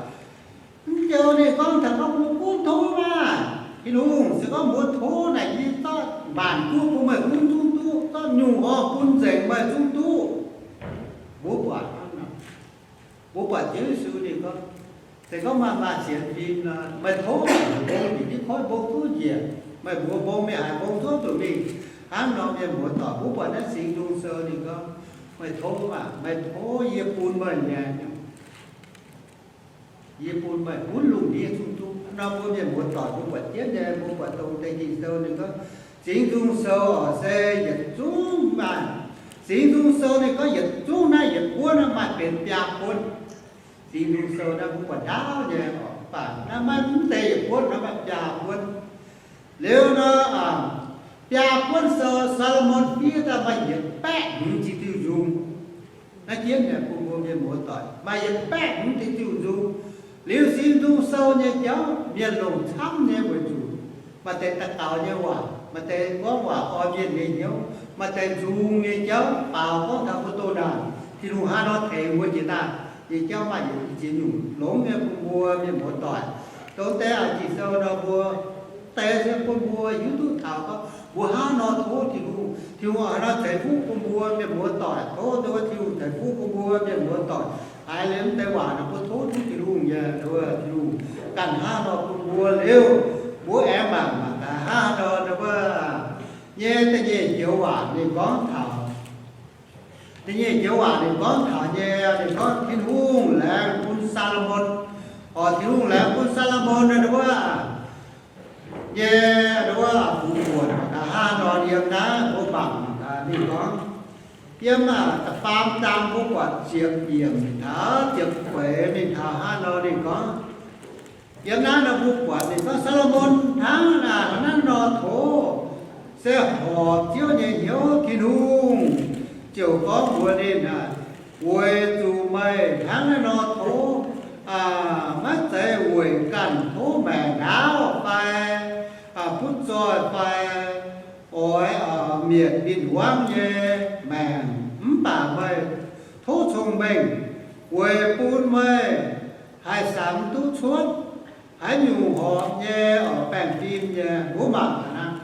mv joux ninh gorngv taux gorngv mbuo gunv tov maah, Tin-Hungh, se gorngv mbuo tov naaic, yie zorqv maanc guoqv bun meih gunv zungv duqv, zorqv nyungc horngh bun nzengc meih zungv duqv. Mbuo buatc hnangv nor, mbuo buatc Ziouv Yesu ninh gorngv, se gorngv maaih, maaih sienx fim nor, meih tov naaic, mbong njiec div koiv mbong zuov njiec, meih mbuox mbong mingh haaix mbong zuov zuqc mingh. Hnangv nor mienh muoz-doic, mbuo buatc naaiv Singx Nzung Sou ninh gorngv, meih tov maah, meih tov yie bun meih nyei, yie bun meih gunv lungh ndiev zungv duqv. Nor mbuo mienh muoz-doic mbuo buatc jienv nyei, mbuo buatc dongh deix Ging-Sou ninh gorngv, Singx Nzung Sou oc, se yietc zungv maaih, Singx Nzung Sou ninh gorngv yietc zungv naaiv yietc buonv naaiv maaih benx biaa buonv. Singx Nzung Sou naaiv mbuo buatc ndaauv nyei oc, mv baac naaiv maiv, mv zeiz yietc buonv, naaiv maaih biaa buonv. Liuz nor, aa, biaa buonv sou, Saa^lo^morn Fiev daaih maaih yietc baeqv hmz ziqc diuh nzung. Naaiv jienv nyei bun mbuo mienh muoz-doic maaih yietc baeqv hmz ziqc diuh nzung. Liuz Singx Nzung Sou nyei jauv mienh longc camv nyei weic zuqc maaih deix daux gaux nyei waac, maaih deix gorngv waac oix mienh nyei hnyouv, maaih deix nzung nyei jauv baaux gorngv taux mbuo doh naanc. Tin-Hungh hnangv nor tengx mbuo jiex daaih nyei jauv maaih yietc ziex nyungc longx nyei bun mbuo mienh muoz-doic. Dongh deix Ging-Sou nor mbuo deix se bun mbuo hiuv duqv taux gorngv mbuo hnangv nor tov Tin-Hungh, Tin-Hungh hnangv nor ceix fuqv bun mbuo mienh muoz-doic. Tov nduov Tin-Hungh ceix fuqv bun mbuo mienh muoz-doic. Haiz liuz mv deix waac nor mbuo tov duqv Tin-Hungh nyei, nduov Tin-Hungh ganh hnangv nor bun mbuo liuz, mbuo aengx mangc mangc gaax hnangv nor, nduov nyei da'nyeic joux waac ninh gorngv taux Da'nyeic joux waac ninh gorngv taux nyei, ninh gorngv Tin-Hungh laengz bun Saa^lo^morn. Oc, Tin-Hungh laengz bun Saa^lo^morn wuov nyei, wuov fu'jueiv mangc gaax hnangv nor yiem naaiv mbuo mangc gaax ninh gorngv, yiem da'faam zaang mbuo buatc ziepc yiemc taux ziepc feix mingh taux hnangv nor ninh gorngv, yiem naaiv nor mbuo buatc ninh gorngv Saa^lo^morn hnangv naaiv nor tov, se horpc Ziouv nyei hnyouv Tin-Hungh ziouc gorngv mbuox ninh, weic zuqc meih hnangv naaiv nor tov, maiv zeiz weic ganh tov maengc ndaauv fai butv zoih fai oix mietc win-wangv nyei maengc, mv baac meih tov cong-mengh weic bun meih haih samx duqv cuotv haaix nyungc horpc nyei oc baengh fim nyei. Mbuo mangc gaax hnangv,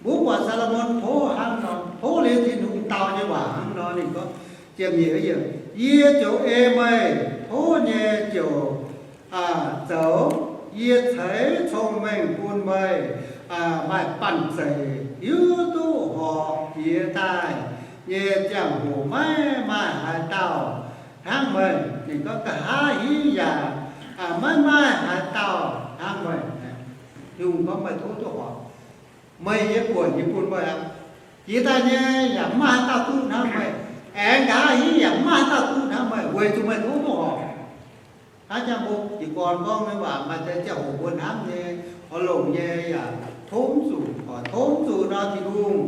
mbuo buatc Saa^lo^morn tov hnangv nor, tov liuz Tin-Hungh dau nyei waac hnangv nor ninh gorngv, ziepc nyeic, yie ziouc ei meih tov nyei ziouc zoux. Yie ceix cong-mengh bun meih maaih banh zeic hiuv duqv horpc jiex daaih nyei ziangh hoc maiv maaih haaix dauh hnangv meih. Ninh gorngv, nqa'haav hingv yaac maiv maaih haaix dauh hnangv meih. Tin-Hungh gorngv meih tov duqv horpc, meih nyei buonc yie bun meih aqv. Jiex daaih nyei yaac maiv maaih haaix dauh duqv hnangv meih. Aengx nqa'haav hingv yaac maiv maaih haaix dauh duqv hnangv meih weic zuqc meih tov duqv horpc. Hnangv jangx mbuo jiez gorn gorngv nyei waac maaih deix ziangh hoc mbuo hnamv nyei, oix longc nyei yaac tov mv zuqc. Oix tov mv zuqc nor Tin-Hungh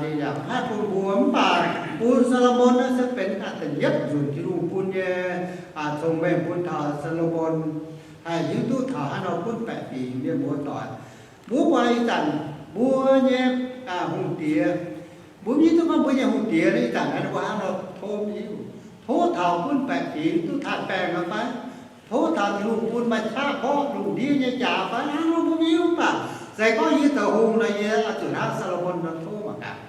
ninh yaac mv haih bun mbuo. Mv baac bun Saa^lo^morn naaiv se benx da'yietv nzunc Tin-Hungh bun nyei cong-mengh bun taux Saa^lo^morn haih hiuv duqv taux hnangv nor gunv baeqc fingx mienh muoz-doic. Mbuo buatc ih zanc mbuo nyei hungh diex, mbuo mv hiuv duqv gorngv mbuo nyei hungh diex ih zanc naaiv mbuo hnangv nor tov mv hiuv. Tov taux gunv baeqc fingx duqv taaih baengh aqv fai? Tov taux Tin-Hungh bun maaih qaqv porv lungh ndiev nyei jaax fai? Hnangv nor mbuo mv hiuv. Mv baac se gorngv yie zoux hungh nor, yie oix zuqc hnangv Saa^lo^morn nor tov mangc gaax,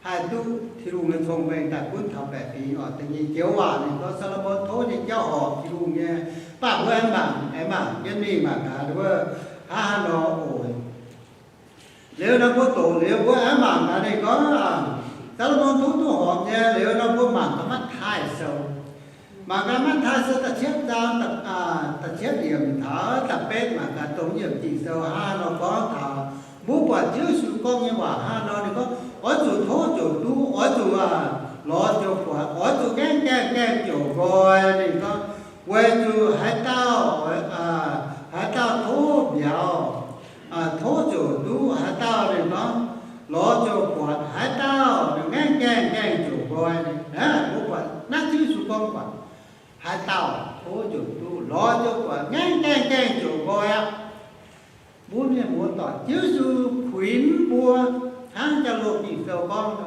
haih duqv Tin-Hungh nyei cong-mengh daaih gunv taux baeqc fingx oc. Da'nyeic joux waac ninh gorngv Saa^lo^morn tov nyei jauv horpc Tin-Hungh nyei. Mv baac mbuo aengx mangc, aengx mangc jienv mingh mangc gaax wuov hnangv haaix nor oc. Liuz nor mbuo doqc liuz mbuo aengx mangc gaax ninh gorngv Saa^lo^morn tov duqv horpc nyei. Liuz nor mbuo mangc gaax Matv^taai Sou. Mangc gaax Matv^taai Sou da'cietv zaang, da'cietv yiemc taux da'betv, mangc gaax dongh yiemc Ging-Sou hnangv haaix nor gorngv taux. Mbuo buatc Ziouv Yesu gorngv nyei waac hnangv haaix nor, ninh gorngv, oix zuqc tov ziouc duqv, oix zuqc lorz ziouc buatc, oix zuqc ngaengv gaengh gaengh ziouc nqoi. Ninh gorngv, weic zuqc haaix dauh, haaix dauh tov mbiauz, tov ziouc duqv. Haaix dauh, ninh gorngv, lorz ziouc buatc. Haaix dauh ngaengv gaengh gaengh ziouc nqoi. Mbuo buatc naaiv Ziouv Yesu gorngv buatc, haaix dauh tov ziouc duqv, lorz ziouc buatc, ngaengv gaengh gaengh ziouc nqoi aqv. Mbuo mienh muoz-doic, Ziouv Yesu kuinx mbuo hnangv jauv-louh Ging-Sou gorngv,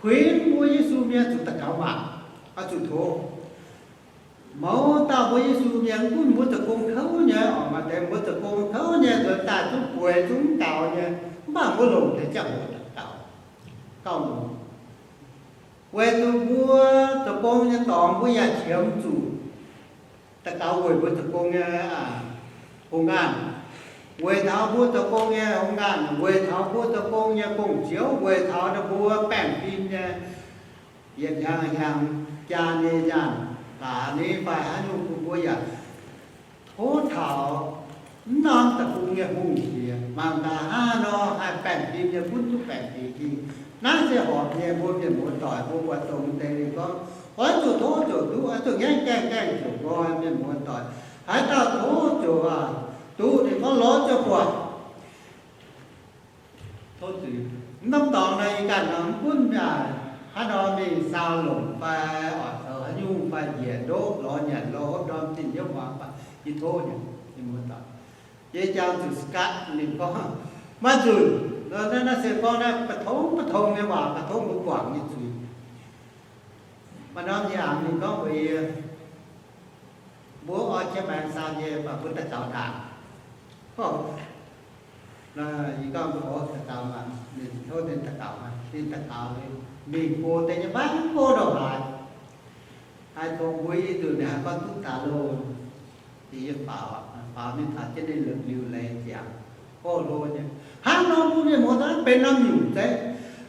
kuinx mbuo Yesu mienh zuqc daux gaux maah, oix zuqc tov. Mouz dauh mbuo Yesu mienh mv gunv mbuo zoux gong kouv nyei oc, maaih deix mbuo zoux gong kouv nyei nzuonx daaih zungv bueix zungv mv gaux nyei, mv baac mbuo longc deix ziangh hoc daux gaux gauh longx. Weic zuqc mbuo zoux gong nyei dorngx mbuo yaac qiemx zuqc daux gaux weic mbuo zoux gong nyei hungh ngaanh, weic taux mbuo zoux gong nyei hungh ngaanh, weic taux mbuo zoux gong nyei gong-ziouv, weic taux ninh mbuo baengh fim nyei yietc hnyangx hnyangx jaa nyei nyaanh, hlaax nyei fai haaix nyungc bun mbuo yaac tov taux mv norm deic-bung nyei hungh diex mangc gaax hnangv haaix nor haih baengh fim nyei gunv duqv baengh fingx. Naaiv se horpc nyei mbuo mienh muoz-doic, mbuo buatc dongh deix ninh gorngv, oix zuqc tov ziouc duqv, oix zuqc ngaengv gaengh gaengh ziouc nqoi, mienh muoz-doic. Haaix dauh tov ziouc duqv, ninh gorngv lorz ziouc buatc. Tov zuiz. Mv norm dorngx nor yie ganh nor mv gunv hnangv nor mingh saau longc fai oix zoux haaix nyungc fai njiec ndoqv lorz nyanc lorz hopv ndorm zinh hnyouv muangx fai, yie tov nyei, mienh muoz-doic. Yie jangx zuqc skat ninh gorngv maiv nzunc. Naaiv se gorngv naaiv ปฐม ปฐม nyei waac, ปฐม mbuo guangc nyei zuiz. Maaih norm yie aengx ninh gorngv mbuox yie, mbuo oix jiex maengx saau nyei, mv baac mbuo daux gaux ndaangc. Yie gorngv mbuo oix daux gaux maah, ninh tov ninh daux gaux maah, ninh daux gaux, mingh go deix nyei maiv go ndongc haaix. Haih tongx mbuo i nzunc ninh haih gorngv duqv daaih loh. Yie faaux, faaux mingh taux jienv ninh liuc leiz ziangx, o hlo nyei. Hnangv nor mbuo mienh muoz doic benx norm nyungc zeiv.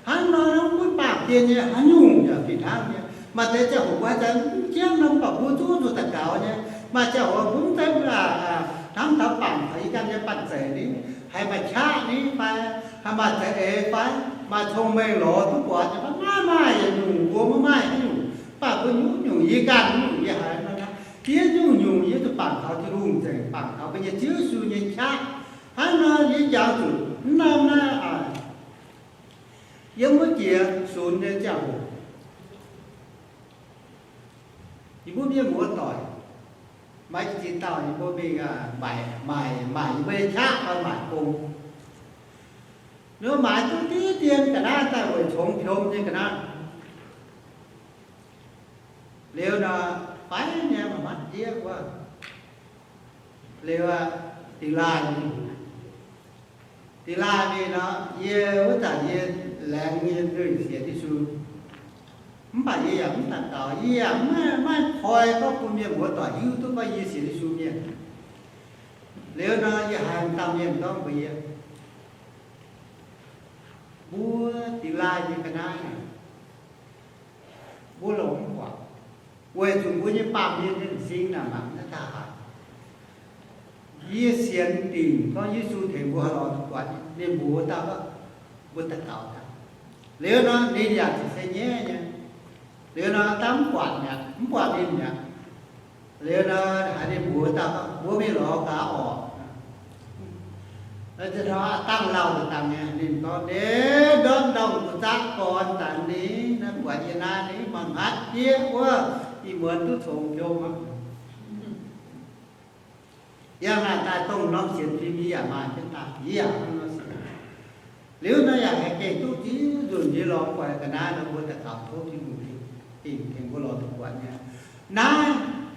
Hnangv nor mbuo baamh gen nyei haaix nyungc yaac fih hnangv nyei. Maaih deix ziangh hoc mbuo haaix zanc mv jienv nor, mv baac mbuo zuqc zuqc daux gaux nyei. Maaih ziangh hoc mbuo mv zeiz hnamv taux bangc taux yie ganh nyei banh zeic ni, haih maaih qaqv ni fai, haih maaih za'eix fai, maaih cong-mengh lorz duqv buatc nyei fai, maiv maaih yietc nyungc, mbuo maiv maaih haaix nyungc. Mv baac mbuo nyungc-nyungc yie ganh nyungc yie haiz nor, yie nyungc-nyungc yie zuqc bangc taux Tin-Hungh nzengc, bangc taux mbuo nyei Ziouv Yesu nyei qaqv. Hnangv nor yie jangx zuqc mv norm naaiv, yiem wuov jiex sunx nyei ziangh hoc, yie mbuo mienh muoz doic, maaih ziex dauh yie mbuo mingh, maaic, maaic, maaic yie mbuo nyei qaqv fai maaic gong. Ninh mbuo maaiz duqv diqv dien ga'naaiv daaih weic congx piom nyei ga'naaiv. Liuz nor, faix nyei maaih matv ndiev wuov. Liuz, dingx laaih mingh, dingx laaih mingh nor, yie wuov zanc yie laengz nyei nzuih sienx Yesu. Mv baac yie yaac mv daux gaux, yie yaac maiv, maiv koi gorngv bun mienh muoz doic hiuv duqv gorngv yie sienx Yesu mienh. Liuz nor, yie haiz dauh mienh gorngv mbuox yie, mbuo dingx laaih nyei ga'naaiv, mbuo longc mv buatc, weic zuqc mbuo nyei baamh mienh nyei m'zing naaic mangc naaiv daaih haic. Yie sienx dingc gorngv Yesu tengx mbuo haih lorz duqv buatc, ninh mbuox dauh, mbuo daux gaux daaih. Liuz nor ninh yaac ziouc se nyaiv nyei. Liuz nor dangh mv buatc mi'aqv, mv buatc ninh mi'aqv. Liuz nor haiz ninh mbuox dauh, mbuo mingh lorz gaax orqc. Dangh lauh dangh nyei, ninh gorngv, Ndortv ndorngh gu'zaqv gorn daaih ni, naaiv buatc yie naaiv ni, mangc haaix diev wuov, ih muonz duqv congx piom aqv. Yangh naaic daaih dongh norm sienx fim yie yaac maaih jienv daaih, yie yaac hnangv nor sienx. Liuz nor yaac haih gengh duqv ziex nzunc yie lorz guaix ga'naaiv nor mbuo daux gaux tov Tin-Hungh dingc tengx mbuo lorz duqv buatc nyei. Naaiv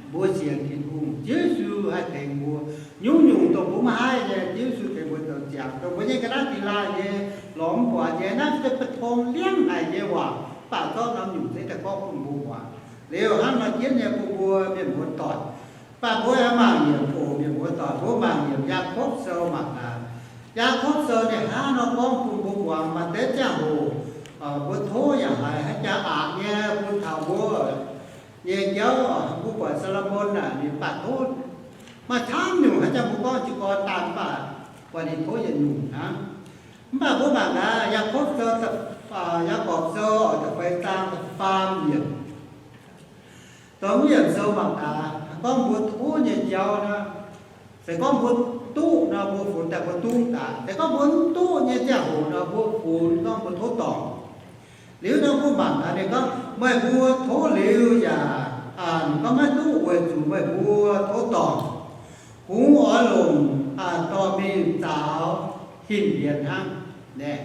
mbuo sienx Tin-Hungh, Ziouv Yesu haih tengx mbuo. Nyungc-nyungc dongh mbuo maiv haih nyei, Ziouv Yesu tengx mbuo zoux ziangx. Dongh mbuo nyei ga'naaiv dingx laaih nyei, lorz mv buatc nyei, naaiv se ba'tong liangv haic nyei waac, mv baac zorqv norm nyungc zeiv daaih gorngv bun mbuo muangx. Liuz hnangv nor jienv nyei bun mbuo mienh muoz doic. Mv baac mbuo aengx mangc yiemc oc, mienh muoz doic, mbuo mangc yiemc Yaakopv Sou mangc gaax. Yaakopv Sou ninh hnangv nor gorngv bun mbuo muangx, maaih deix ziangh hoc mbuo tov yaac haiz haaix jaax aqc nyei bun taux mbuo nyei jauv. Mbuo buatc Saa^lo^morn naaic ninh mv baac tov maaih camv nyungc haaix jaax mbuo gorngv jiez gorn daaih mv baac buatc ninh tov yietc nyungc hnangv. Mv baac mbuo mangc gaax Yaakopv Sou, Yaakopv Sou da'feix zaang da'faam yiemc. Dongh wuov yiemc sou mangc gaax, gorngv mbuo tov nyei jauv nor, se gorngv mbuo duqv nor, mbuo funx daaih mbuo duqv daaih. Se gorngv mbuo mv duqv nyei ziangh hoc nor, mbuo funx gorngv mbuo tov dorngc. Liuz nor mbuo mangc gaax ninh gorngv, meih mbuo tov liuz yaac, ninh gorngv maiv duqv weic zuqc meih mbuo tov dorngc. Kungx oix longc dorh mingh zaux hin mbienx hnangv. Naaic,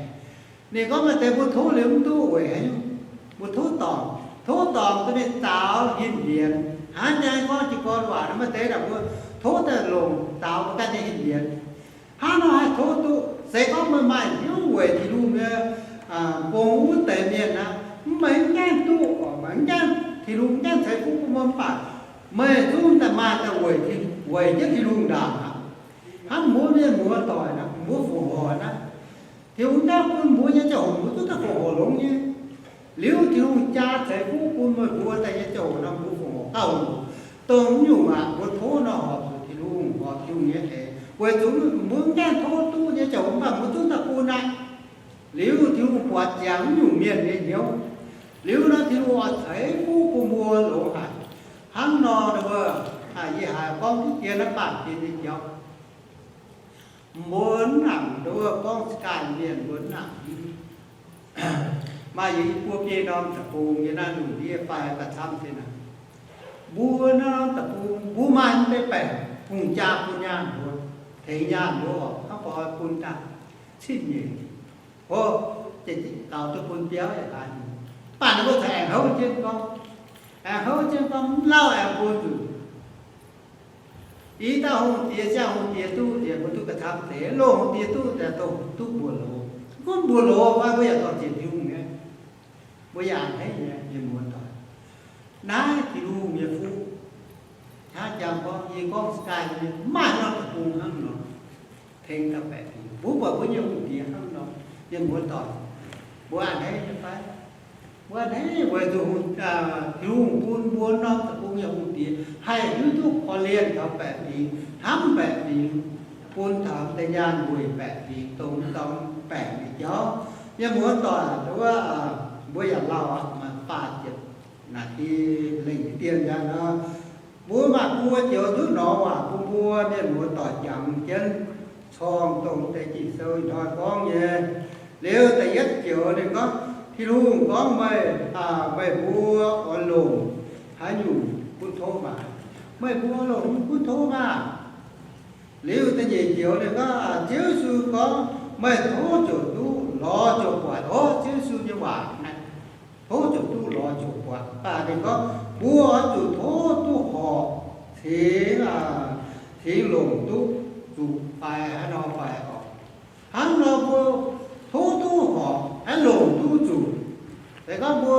ninh gorngv maaih deix mbuo tov liuz mv duqv weic haaix nyungc? Mbuo tov dorngc, tov dorngc dorh mingh zaux hin mbienx. Hnangv naaiv gorngv jiez gorn waac nor, maaih deix naaic mbuo tov daaih longc zaux mbuo ganh nyei hin mbienx. Hnangv nor haih tov duqv? Se gorngv meih maaih hnyouv weic Tin-Hungh nyei gong wuov deix mienh aqv, mv, meih mv gaengh duqv, meih mv gaengh, Tin-Hungh mv gaengh ceix fuqv bun meih mv baac meih zungv daaih maaih daaih weic, weic jienv Tin-Hungh ndaangc aqv. Hnangv mbuo mienh muoz doic naaic, mbuo fongc hoic naaiv, Tin-Hungh gapv bun mbuo nyei ziangh hoc mbuo duqv daaih fongc hoic longx nyei. Liuz Tin-Hungh jaa ceix fuqv bun meih mbuo daaih nyei ziangh hoc nor, mbuo fongc hoic gauh longx. Dongh mv nyungc aqv, mbuo tov nor horpc zuqc Tin-Hungh, horpc Tin-Hungh nyei eix, weic zuqc mbuo mv gaengh tov duqv nyei ziangh hoc mv baac mbuo zungv daaih bun aqv. Liuz Tin-Hungh buatc ziangx mv nyungc mienh nyei hnyouv. Liuz nor Tin-Hungh oix ceix fuqv bun mbuo longx haic. Hnangv nor, yie haiz gorngv diqv dien naaiv baamh gen nyei jauv, mbuo mv nangc nduov gorngv Skype mienh mbuo mv nangc. Maaih yietc i buo biei norm deic-bung yiem naaiv lungh ndiev fai gauh camv se naaic, mbuo naaiv norm deic-bung mbuo maaih mv deix baengc hungh jaa bun nyaanh mbuo, tengx nyaanh mbuo oc, hnangv bun daaih cin nyeic, o, gaux duqv bun biauv yaac daaih. Mv baac ninh mbuo caux aengx houv jienv gorngv, Aengx houv jienv gorngv mv lauh aengx bun nzunc. I dauh hungh diex, ziangh hungh diex duqv, mbuo duqv ga'camv deix. Loz-hungh diex duqv, dongh duqv mbuox loz. Gunv mbuox loz fai mbuo yaac dorh ziec Tin-Hungh nyei. Mbuo yaac a'hneiv nyei, mienh muoz-doic. Naaiv Tin-Hungh nyei fuqv. Hnangv jangx gorngv, yie gorngv ga'naaiv nyei, maaih norm deic-bung hnangv nor, tengx dauh baeqc fingx. Mbuo buatc mbuo nyei hungh diex hnangv nor, mienh muoz-doic, mbuo a'hneiv nyei fai? Mbuo a'hneiv, weic zuqc Tin-Hungh bun mbuo norm deic-bung nyei hungh diex haih hiuv duqv korv-lienh taux baeqc fingx, hnamv baeqc fingx, bun taux deix nyaanh weic baeqc fingx, dongh dorng baengc nyei jauv. Mienh muoz-doic, wuov, mbuo yaac lauh aqv, maaih faah ziepc naaic di lengc dieh nyaanh nor, mbuo maaih buo joux duqv nor waac bun mbuo mienh muoz-doic jangx jienv corng dongh deix Ging-Sou ih hnoi gorngv nyei. Liuz da'yietv joux ninh gorngv, Tin-Hungh gorngv, meih, meih mbuo oix longc haaix nyungc gunv tov maah? Meih mbuo longc gunv tov maah? Liuz da'nyeic joux ninh gorngv, Ziouv Yesu gorngv, meih tov ziouc duqv, lorz ziouc buatc. Orv, Ziouv Yesu nyei waac naaiv, tov ziouc duqv, lorz ziouc buatc. Mv baac ninh gorngv mbuo oix zuqc tov duqv horpc, cingx, cingx longc duqv zuqc fai haaix nor fai orqc? Hnangv nor mbuo tov duqv horpc, aengx longc duqv zuqc. Se gorngv mbuo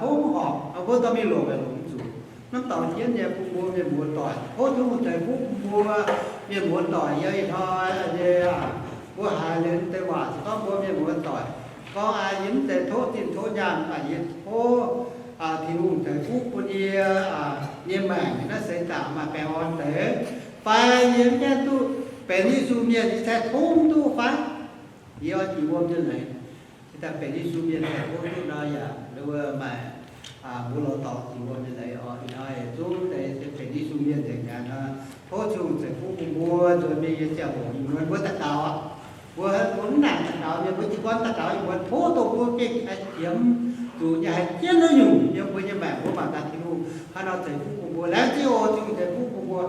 tov horpc, mbuo dorh mingh longc, longc zuqc. Hnamv dorngx jienv nyei bun mbuo mienh muoz-doic, tov Tin-Hungh ceix fuqv bun mbuo mienh muoz-doic yiem ih hnoi nyei aac. Mbuo haiz liuz deix waac se gorngv mbuo mienh muoz-doic gorngv, Aa, yie mv zeiz tov zinh tov nyaanh, mv baac yie tov Tin-Hungh ceix fuqv bun yie nyei maengc naaiv seix zaangc maaih baengh orn deix. Fai yie mv gaengh duqv benx Yesu mienh, yie cingx tov mv duqv fai? Yie oix jiex wuom nyei leiz. Yie daaih benx Yesu mienh cingx tov duqv nor yaac maaih, mbuo lorz dorngx jiex wuom nyei leiz oc. Ih hnoi zungv deix benx Yesu mienh nzengc mi'aqv nor, tov Tin-Hungh ceix fuqv bun mbuo nzuonx mingh nyei ziangh hoc mbuo daux gaux aqv. Mbuo, mbuo mv nangc daux gaux mienh, mbuo jiez gorn daux gaux, mbuo tov dongh mbuo gengh haih qiemx zuqc nyei, haih jienv haaix nyungc yiem mbuo nyei maengc, mbuo mangc gaax Tin-Hungh haaix nor ceix fuqv bun mbuo. Laengz zingh oc, Tin-Hungh ceix fuqv bun mbuo.